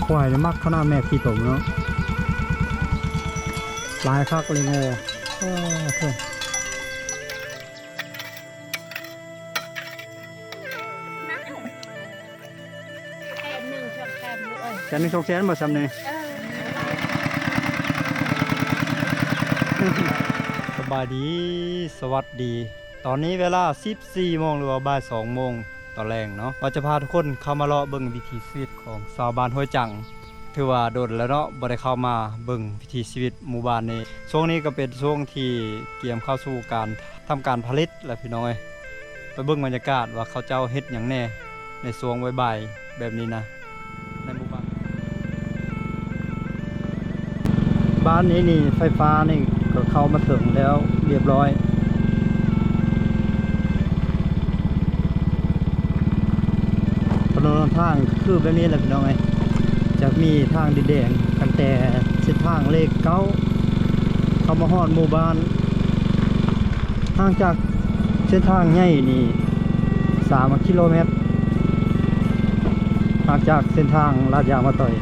ຄວາຍນີ້ມັກຂະໜາດແມ່ຂີ້ຕົມເນາະ ຫຼາຍຄັກເລີຍງົວ. ເອີ ໂທ້ ແສນໜຶ່ງ ສອງແສນ ແສນໜຶ່ງ ສອງແສນບໍ່ຊ່ຳນີ້? ເອີ ສະບາຍດີ ສະຫວັດດີ ຕອນນີ້ເວລາສິບສີ່ໂມງ ຫຼືວ່າບ່າຍສອງໂມງຕອນແລງເນາະ ວ່າຈະພາທຸກຄົນເຂົ້າມາເລາະເບິ່ງວິຖີຊີວິດຂອງຊາວບ້ານຫ້ວຍຈັງ. ຖືວ່າດົນແລ້ວເນາະ ບໍ່ໄດ້ເຂົ້າມາເບິ່ງວິຖີຊີວິດໝູ່ບ້ານນີ້. ຊ່ວງນີ້ກໍເປັນຊ່ວງທີ່ກຽມເຂົ້າສູ່ການ ທຳການຜະລິດແຫຼະພີ່ນ້ອງເອີຍ. ໄປເບິ່ງບັນຍາກາດວ່າເຂົາເຈົ້າເຮັດຫຍັງແດ່ໃນຊ່ວງບ່າຍໆແບບນີ້ນະ ໃນໝູ່ບ້ານ. ບ້ານນີ້ນີ້ ໄຟຟ້ານີ້ກໍເຂົ້າມາເຖິງແລ້ວຮຽບຮ້ອຍ. ຖະໜົນຫົນທາງກໍຄືແບບນີ້ແຫຼະພີ່ນ້ອງເອີຍ ຈະມີທາງດິນແດງຕັ້ງແຕ່ເສັ້ນທາງເລກເກົ້າ ເຂົ້າມາຮອດໝູ່ບ້ານ ຫ່າງຈາກເສັ້ນທາງໃຫຍ່ນີ້ສາມກິໂລແມັດ ຫ່າງຈາກເສັ້ນທາງລາດຍາງມາຕອຍ.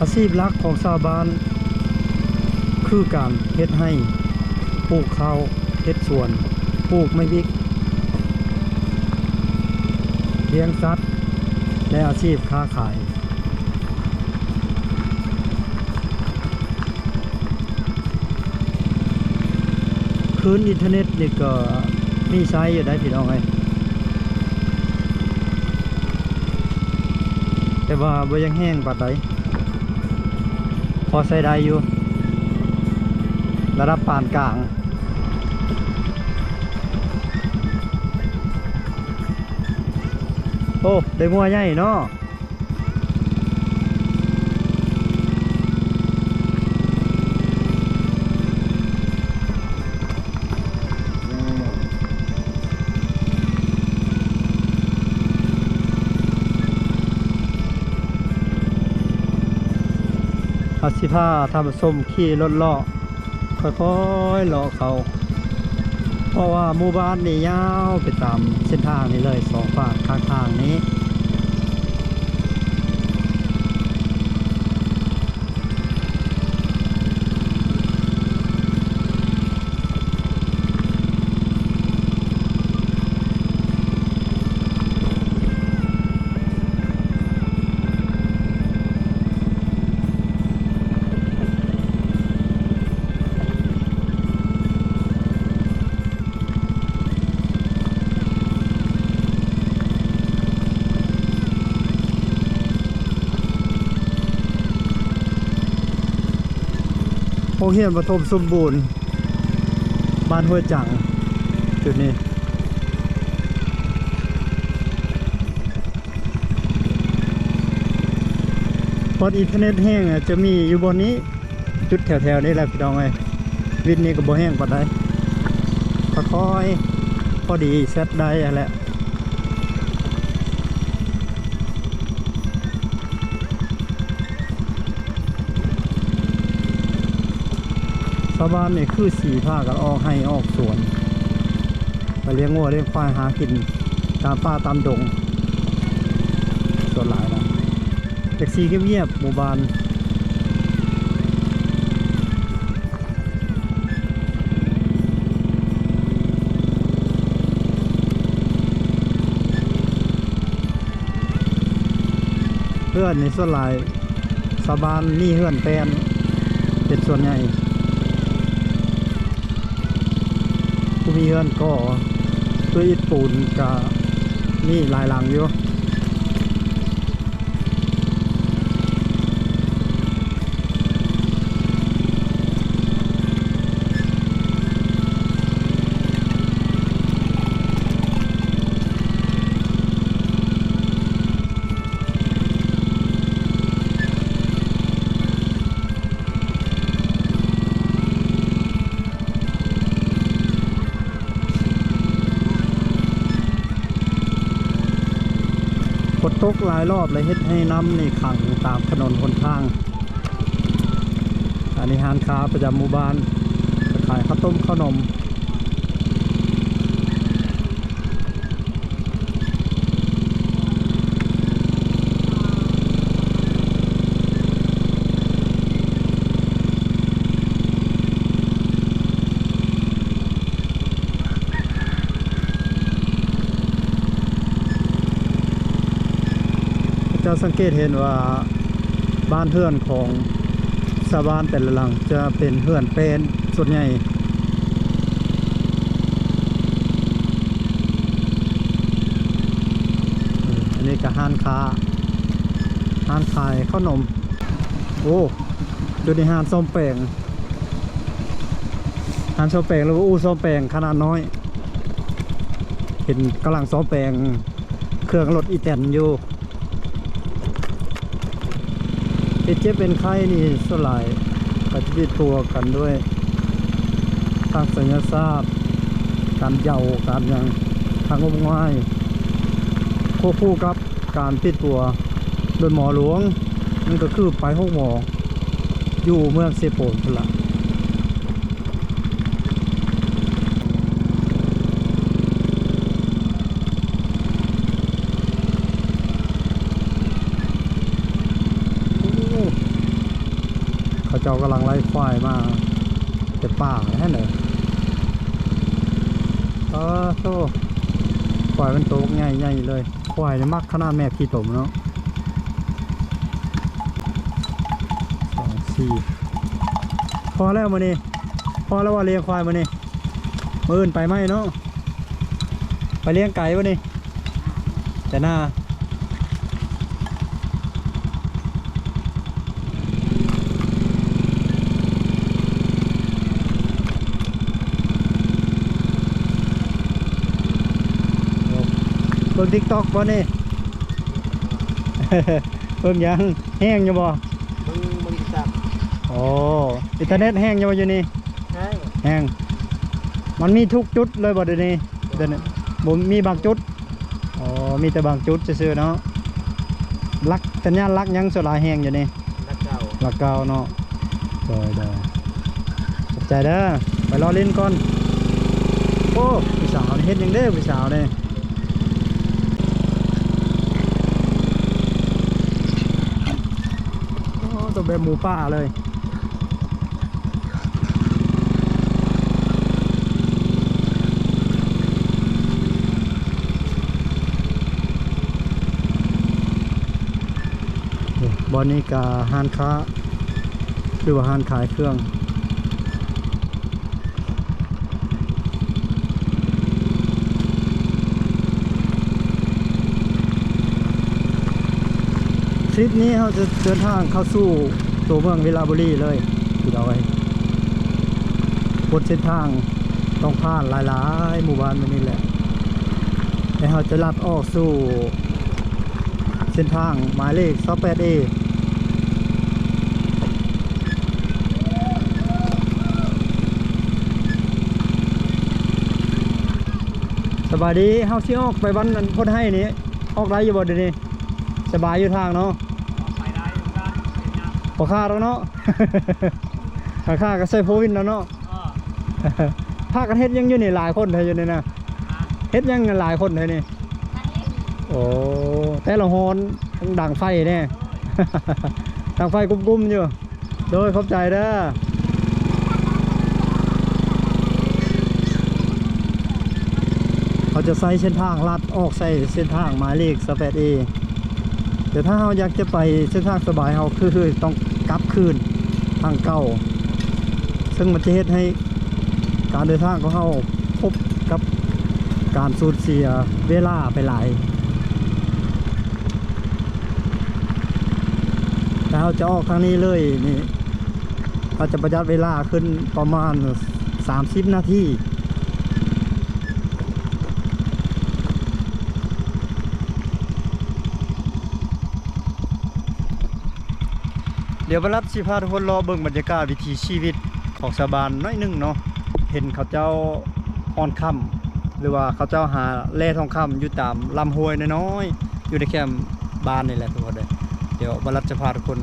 ອາຊີບຫຼັກຂອງຊາວບ້ານຄືການເຮັດໄຮ່, ປູກເຂົ້າ, ເຮັດສວນ, ປູກໄມ້ວິກ, ລ້ຽງສັດ ແລະ ອາຊີບຄ້າຂາຍ. ຄື້ນອິນເຕີເນັດນີ້ກໍມີໃຊ້ຢູ່ໄດ໋ພີ່ນ້ອງເອີຍ ແຕ່ວ່າບໍ່ຍັງແຮງປານໃດ ພໍໃຊ້ໄດ້ຢູ່ ລະດັບປານກາງ. ໂອ້ ໄດ້ງົວໃຫຍ່ເນາະ. ເຮົາຊິພາທ່ານຜູ້ຊົມຂີ່ລົດເລາະ ຄ່ອຍໆເລາະເຂົ້າ ເພາະວ່າໝູ່ບ້ານນີ້ຍາວໄປຕາມເສັ້ນທາງນີ້ເລີຍ ສອງຟາກຂ້າງທາງນີ້. ໂຮງຮຽນປະຖົມສົມບູນ ບ້ານຫ້ວຍຈັງ ຈຸດນີ້ ບ່ອນອິນເຕີເນັດແຮງ ຈະມີຢູ່ບ່ອນນີ້ ຈຸດແຖວໆນີ້ແຫຼະພີ່ນ້ອງເອີຍ. ວິນນີ້ກໍບໍ່ແຮງປານໃດ ຄ່ອຍໆ ພໍດີແຊັດໄດ້ຫັ້ນແຫຼະ. ຊາວບ້ານນີ້ຄືຊິພາກັນອອກໄຮ່ອອກສວນ ໄປລ້ຽງງົວລ້ຽງຄວາຍ ຫາກິນຕາມປ່າຕາມດົງ ສ່ວນຫຼາຍນະ ຈັກຊິງຽບໆ ໝູ່ບ້ານ. ເຮືອນນີ້ສ່ວນຫຼາຍຊາວບ້ານມີເຮືອນແປ້ນເປັນສ່ວນໃຫຍ່ ຜູ້ມີເຮືອນກໍ່ດ້ວຍອິດປູນກະມີຫຼາຍຫຼັງຢູ່. ເ ຕົກຫຼາຍລອບ ແລະ ເຮັດໃຫ້ນ້ຳນີ້ຂັງຕາມຖະໜົນຫົນທາງ. ອັນນີ້ຮ້ານຄ້າປະຈຳໝູ່ບ້ານ ຂາຍເຂົ້າຕົ້ມເຂົ້າໜົມ. ເຈົ້າສັງເກດເຫັນວ່າ ບ້ານເຮືອນຂອງຊາວບ້ານແຕ່ລະຫຼັງຈະເປັນເຮືອນແປ້ນສ່ວນໃຫຍ່. ອັນນີ້ກໍຮ້ານຄ້າ ຮ້ານຂາຍເຂົ້າໜົມ. ໂອ້ ຈຸດນີ້ຮ້ານສ້ອມແປງ ຮ້ານສ້ອມແປງ ຫຼືວ່າອູ່ສ້ອມແປງຂະໜາດນ້ອຍ. ເຫັນກຳລັງສ້ອມແປງເຄື່ອງລົດອີແຕນຢູ່. ເຮັດເຈັບເປັນໄຂ້ນີ້ ສ່ວນຫຼາຍກໍຈະຕິດຕົວກັນດ້ວຍທາງໄສຍະສາດ, ການເຍົາ, ການຫຍັງ, ທາງງົມງາຍ ຄວບຄູ່ກັບການຕິດຕົວໂດຍໝໍຫຼວງ, ນັ້ນກໍຄືໄປໂຮງໝໍຢູ່ເມືອງເຊໂປນພຸ້ນລະ. ໂອ້ ເຂົາເຈົ້າກຳລັງໄລ່ຄວາຍມາແຕ່ປ່າແທ້ເດີ. ປາໂທ້ ຄວາຍມັນໂຕບັກໃຫຍ່ໆເລີຍ. ຄວາຍນີ້ມັກຂະໜາດແມ່ຂີ້ຕົມເນາະ. ສອງ ສີ່ ພໍແລ້ວມື້ນີ້ ພໍແລ້ວວ່າລ້ຽງຄວາຍມື້ນີ້. ມື້ອື່ນໄປໃໝ່ເນາະ. ໄປລ້ຽງໄກ່ບໍ່ນີ້? ແຕ່ໜ້າ ເບິ່ງ TikTok ບໍ່ນີ້? ເບິ່ງຫຍັງ? ແຮງຢູ່ບໍ່? ເບິ່ງ ເບິ່ງ TikTok. ອໍ ອິນເຕີເນັດແຮງຢູ່ບໍ່ຢູ່ນີ້? ແຮງ ແຮງ. ມັນມີທຸກຈຸດເລີຍບໍ່ດຽວນີ້? ບໍ່ ບໍ່ມີບາງຈຸດ. ອໍ ມີແຕ່ບາງຈຸດຊື່ໆເນາະ. ຫຼັກ ສັນຍານຫຼັກຫຍັງສ່ວນຫຼາຍແຮງຢູ່ນີ້? ຫຼັກເກົ້າ ຫຼັກເກົ້າເນາະ. ໂດຍໆ ຂອບໃຈເດີ. ໄປລໍຫຼິ້ນກ່ອນ. ໂອ້ ຜູ້ສາວນີ້ເຮັດຫຍັງເດ້ ຜູ້ສາວນີ້? ໂອ້ ຕົວແບບໝູປ່າເລີຍ. ບ່ອນນີ້ກະຮ້ານຄ້າ ຫຼືວ່າຮ້ານຂາຍເຄື່ອງ. ທຣິບນີ້ເຮົາຈະເດີນທາງເຂົ້າສູ່ຕົວເມືອງວິລະບູລີເລີຍພີ່ນ້ອງເອີຍ. ບົນເສັ້ນທາງຕ້ອງຜ່ານຫຼາຍໆໝູ່ບ້ານແບບນີ້ແຫຼະ ແລະ ເຮົາຈະລັດອອກສູ່ ເສັ້ນທາງໝາຍເລກຊາວແປດເອ. ສະບາຍດີ ເຮົາຊິອອກໄປບ້ານອັນໂພນໄຮນີ້ ອອກໄດ້ຢູ່ບໍ່ດຽວນີ້? ສະບາຍຢູ່ທາງເນາະ? ອອກໄປໄດ້ຢູ່ ບໍ່ຄາດດອກເນາະ. ຂ້າກໍໃສ່ໂຟວິນແລ້ວເນາະ. ເອີ ພາກັນເຮັດຫຍັງຢູ່ນີ້ ຫຼາຍຄົນແທ້ຢູ່ນີ້ນະ? ຮະ? ເຮັດຫຍັງຫຼາຍຄົນແທ້ນີ້? ໂອ້ ແຕ່ລະຮ້ອນ ທັງດັງໄຟແດ່ ດັງໄຟກຸ້ມໆຢູ່. ໂດຍ ຂອບໃຈເດີ. ເຮົາຈະໃຊ້ເສັ້ນທາງລັດອອກໃສ່ເສັ້ນທາງໝາຍເລກຊາວແປດເອ. ແຕ່ຖ້າເຮົາຢາກຈະໄປເສັ້ນທາງສະບາຍເຮົາ ຄືຕ້ອງກັບຄືນທາງເກົ່າ ເຊິ່ງມັນຈະເຮັດໃຫ້ການເດີນທາງຂອງເຮົາພົບກັບການສູນເສຍເວລາໄປຫຼາຍ. ຖ້າເຮົາຈະອອກທາງນີ້ເລີຍນີ້ ເຮົາຈະປະຢັດເວລາຂຶ້ນປະມານສາມສິບນາທີ. ດຽວບັນລັດຊິພາທຸກຄົນເລາະເບິ່ງບັນຍາກາດວິຖີຊີວິດຂອງຊາວບ້ານໜ້ອຍໜຶ່ງເນາະ. ເຫັນເຂົາເຈົ້າ ອ່ອນຄ່ຳ ຫຼືວ່າເຂົາເຈົ້າຫາແຮ່ທອງຄຳຢູ່ຕາມລຳຫ້ວຍນ້ອຍໆ ຢູ່ໃນແຄມ ບ້ານນີ້ແຫຼະທຸກຄົນເດີ. ດຽວບ່າວລັດຈະພາທຸກຄົນ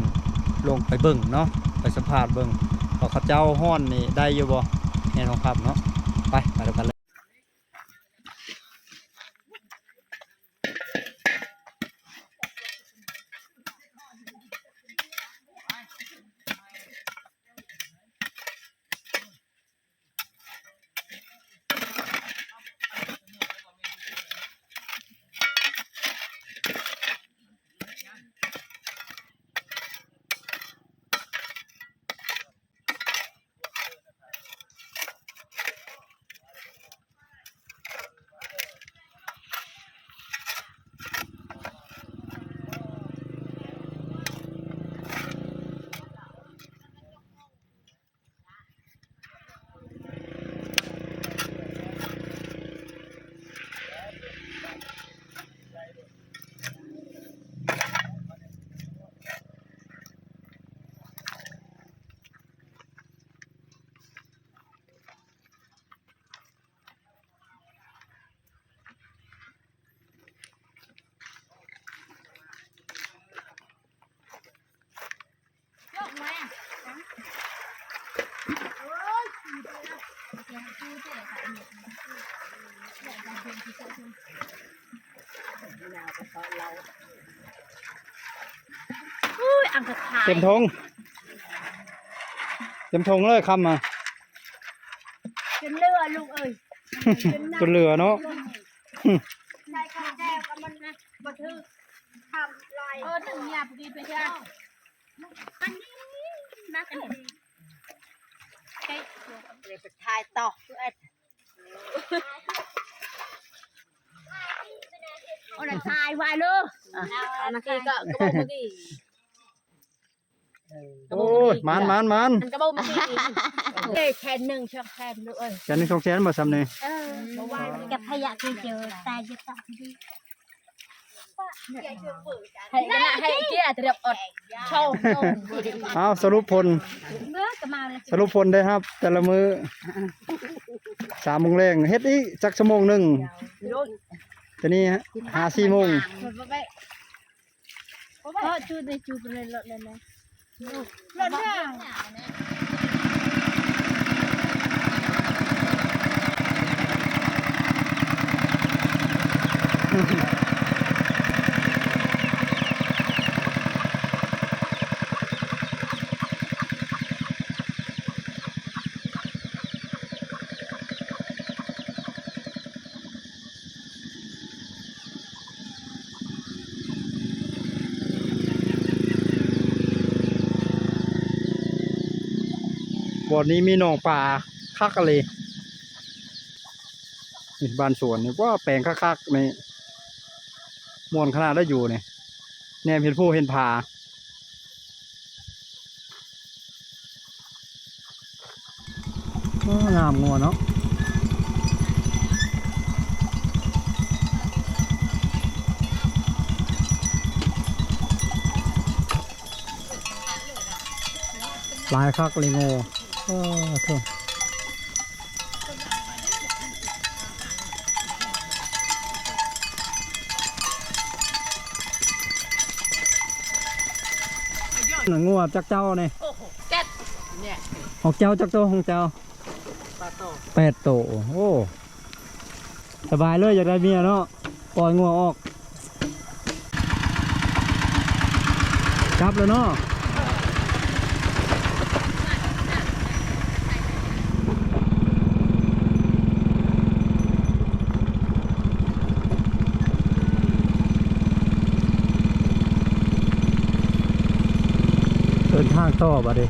ລົງໄປເບິ່ງເນາະ ໄປສຳພາດເບິ່ງວ່າເຂົາເຈົ້າຮ້ອນນີ້ໄດ້ຢູ່ບໍ່ ແມ່ທອງຄຳເນາະ. ໄປ ໄປນຳກັນເລີຍ. ອຸ້ຍ ອັງກະຂາຍ ເຕັມຖົງ ເຕັມຖົງເລີຍຄຳນະ ຈົນເຫຼືອລູກເອີຍ ຈົນເຫຼືອເນາະ. ໃສ່ຄຳແຈວກໍມັນບໍ່ຖືກຄຳລອຍ ເອີ ໜຶ່ງຍາພໍດີໄປເທື່ອ ອັນນີ້ມາກັນດີ ເອີ ໄປຖ່າຍຕໍ່ ໂອ້ ລະຖ່າຍໄວ້ເລີຍ ອັນນັ້ນຄືກໍ ກໍບໍ່ມີ ໂອ້ຍ ມັນ ມັນ ມັນ ມັນກໍບໍ່ມີ ເອີ ແຂນໜຶ່ງສອງແຂນລູກເອີຍ ແຂນໜຶ່ງສອງແຂນບໍ່ຊ່ຳນີ້ ເອີ ບໍ່ວ່າກັບພະຍາຄືເຈີ ຕາຍຢູ່ຕາຍຢູ່ ໃຫ້ ໃຫ້ເກຍຕະຫຼອດ ເອົາ ສະຫຼຸບຜົນ ສະຫຼຸບຜົນໄດ້ຮັບແຕ່ລະມື້ ສາມໂມງແລງ ເຮັດອີກຈັກຊົ່ວໂມງໜຶ່ງ ຕອນນີ້ຫາສີ່ໂມງ ເພາະຈູດໄດ້ຈູດໄປເລີຍ ເລີດເລີຍນະ ເລີດເລີຍ. ບ່ອນນີ້ມີໜອງປາຄັກອີ່ຫຼີ ນີ້ບ້ານສວນນີ້ ວ້າ ແປງຄັກໆ ນີ້ ມ່ວນຂະໜາດໄດ້ຢູ່ນີ້ ແນມເຫັນພູເຫັນຜາ. ໂອ້ ງາມງົວເນາະ ຫຼາຍຄັກເລີຍງົວ ເອີ ໂທ້. ງົວຈັກເຈົ້ານີ້? ຂອງເຈົ້າຈັກໂຕ? ຂອງເຈົ້າ ແປດໂຕ. ໂອ້ ສະບາຍເລີຍ ຢາກໄດ້ເມຍເນາະ ປ່ອຍງົວອອກ. ກັບແລ້ວເນາະ ເດີນທາງຕໍ່ບາດນີ້.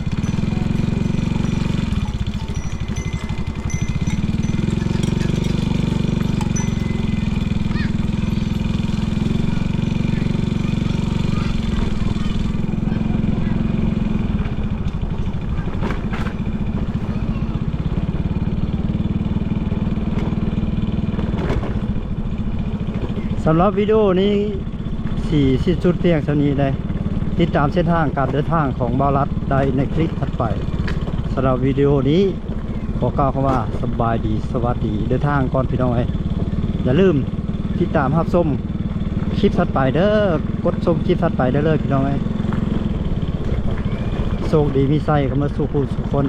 ສຳລັບວິດີໂອນີ້ ຊິສິ້ນສຸດພຽງສ່ຳນີ້ເດ້. ຕິດຕາມເສັ້ນທາງການເດີນທາງຂອງບ່າວລັດໄດ້ໃນຄລິບຖັດໄປ. ສຳລັບວິດີໂອນີ້ ຂໍກ່າວຄຳວ່າສະບາຍດີ ສະຫວັດດີ ເດີນທາງກ່ອນພີ່ນ້ອງເອີຍ. ຢ່າລືມຕິດຕາມຮັບຊົມ ຄລິບຖັດໄປເດີ ກົດຊົມຄລິບຖັດໄປໄດ້ເລີຍພີ່ນ້ອງເອີຍ. ໂຊກດີມີໄຊເຂົ້າມາສູ່ຜູ້ສູ່ຄົນ.